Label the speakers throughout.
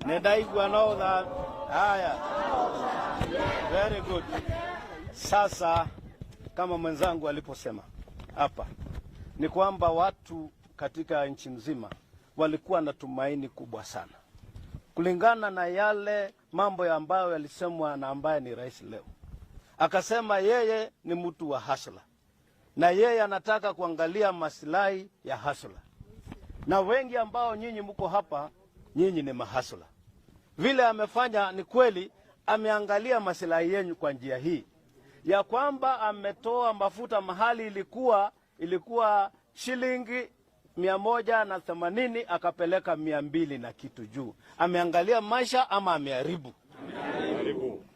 Speaker 1: Nĩndaigua no tha haya. Very good. Sasa kama mwenzangu aliposema hapa ni kwamba watu katika nchi mzima walikuwa na tumaini kubwa sana kulingana na yale mambo ambayo yalisemwa na ambaye ni rais leo. Akasema yeye ni mtu wa hustler na yeye anataka kuangalia masilahi ya hustler, na wengi ambao nyinyi mko hapa, nyinyi ni mahustler. Vile amefanya ni kweli, ameangalia masilahi yenu kwa njia hii ya kwamba ametoa mafuta mahali ilikuwa shilingi 180 akapeleka 200 na kitu juu. Ameangalia maisha ama ameharibu?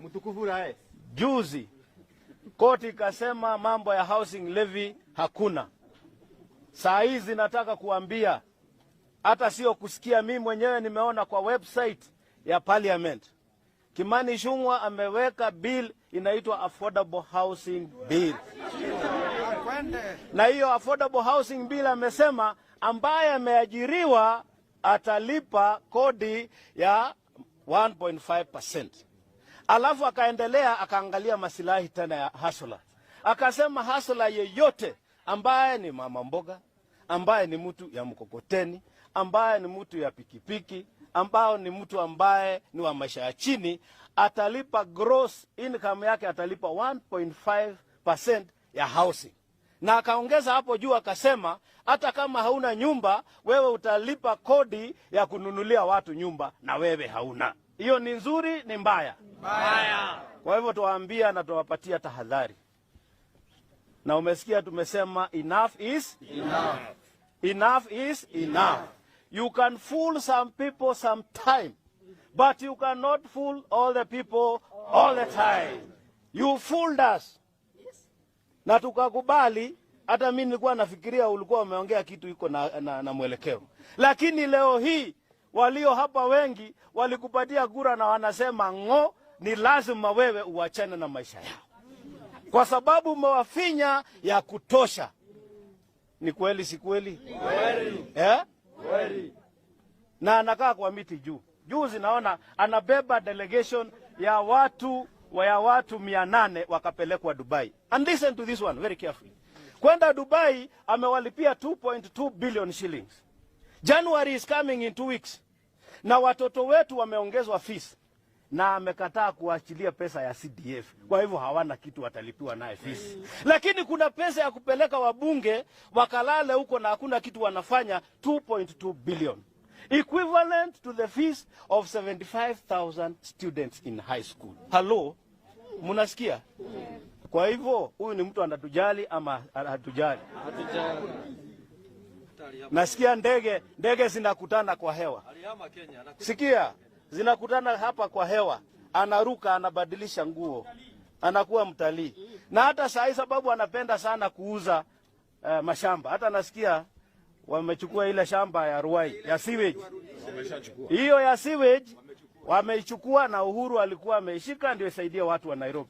Speaker 2: Mtukufu Rais.
Speaker 1: Juzi koti ikasema mambo ya housing levy hakuna. Saa hizi nataka kuambia, hata sio kusikia, mimi mwenyewe nimeona kwa website ya parliament, Kimani Ichung'wah ameweka bill inaitwa Affordable Housing Bill, na hiyo Affordable Housing Bill amesema ambaye ameajiriwa atalipa kodi ya 1.5%. Alafu akaendelea akaangalia masilahi tena ya hustler, akasema hustler yeyote ambaye ni mama mboga, ambaye ni mtu ya mkokoteni, ambaye ni mtu ya pikipiki, ambao ni mtu ambaye ni wa maisha ya chini, atalipa gross income yake atalipa 1.5% ya housing. Na akaongeza hapo juu akasema hata kama hauna nyumba wewe utalipa kodi ya kununulia watu nyumba na wewe hauna. Hiyo ni nzuri, ni mbaya?
Speaker 2: Mbaya.
Speaker 1: Kwa hivyo tuwaambia na tuwapatia tahadhari, na umesikia tumesema enough is
Speaker 2: enough.
Speaker 1: Enough is enough. You can fool some people sometime, but you cannot fool all the people all the time. You fooled us na tukakubali. Hata mimi nilikuwa nafikiria ulikuwa umeongea kitu iko na mwelekeo, lakini leo hii walio hapa wengi walikupatia kura na wanasema ng'o, ni lazima wewe uachane na maisha yao kwa sababu umewafinya ya kutosha. Ni kweli si kweli?
Speaker 2: Kweli.
Speaker 1: Eh?
Speaker 2: Kweli.
Speaker 1: Na anakaa kwa miti juu. Juzi naona anabeba delegation ya watu 800 wakapelekwa Dubai. And listen to this one very carefully. Kwenda Dubai amewalipia 2.2 billion shillings. January is coming in 2 weeks. Na watoto wetu wameongezwa fees na amekataa kuachilia pesa ya CDF. Kwa hivyo hawana kitu watalipiwa naye fees. Lakini kuna pesa ya kupeleka wabunge wakalale huko na hakuna kitu wanafanya, 2.2 billion, equivalent to the fees of 75,000 students in high school. Hello, munasikia? Kwa hivyo huyu ni mtu anatujali ama hatujali? Nasikia ndege zinakutana kwa hewa. Sikia, zinakutana hapa kwa hewa, anaruka, anabadilisha nguo, anakuwa mtalii. Na hata saa hii sababu anapenda sana kuuza mashamba. Hata nasikia wamechukua ile shamba ya Ruai ya sewage, hiyo ya sewage wameichukua, na Uhuru alikuwa ameishika ndio isaidie watu wa Nairobi.